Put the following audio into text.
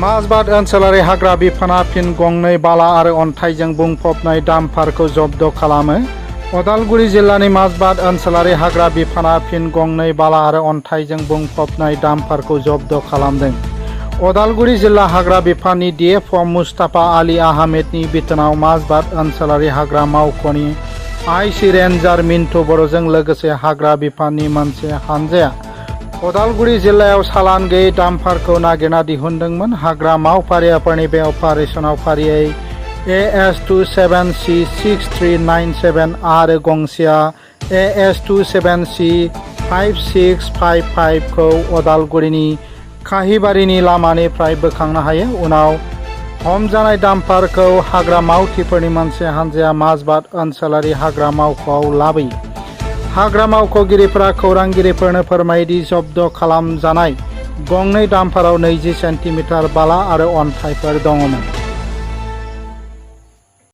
माजबाद ओनसोलारि हाग्रा बिफाना फिन गंनै बाला आरो अन्थाइजों बुंफबनाय डाम्पारखौ जब्द खालामो। उदालगुरि जिल्लानि माजबाद ओनसोलारि हाग्रा बिफाना फिन गंनै बाला आरो अन्थाइजों बुंफबनाय डाम्पारखौ जब्द खालामदों। उदालगुरि जिल्ला हाग्रा बिफाननि डिएफअ मुस्ताफा आली आहमेदनि बिथोनाव माजबाद ओनसोलारि हाग्रा मावख'नि आइसि रेन्जार मिन्टु बर'जों लोगोसे हाग्रा बिफाननि मोनसे हानजाया उदालगुरि जिल्लायाव चालान गैयै डाम्पारखौ नागिरना दिहुनदोंमोन। हाग्रा मावफारियाफोरनि बे अपारेशनाव फारियै AS27C6397 आरो गंसेया AS27C5655 खौ उदालगुरिनि काहिबारिनि लामानिफ्राय बोखांनो हायो। उनाव हमजानाय डाम्पारखौ हाग्रा मावथिफोरनि मोनसे हानजाया माजबाद ओनसोलारि हाग्रा मावख'आव लाबोयो। हाग्रा मावख'गिरिफोरा खौरांगिरिफोरनो फोरमायदि जब्द खालामजानाय गंनै डाम्पाराव 20 सेन्टिमिटार बाला आरो अन्थाइफोर दङमोन।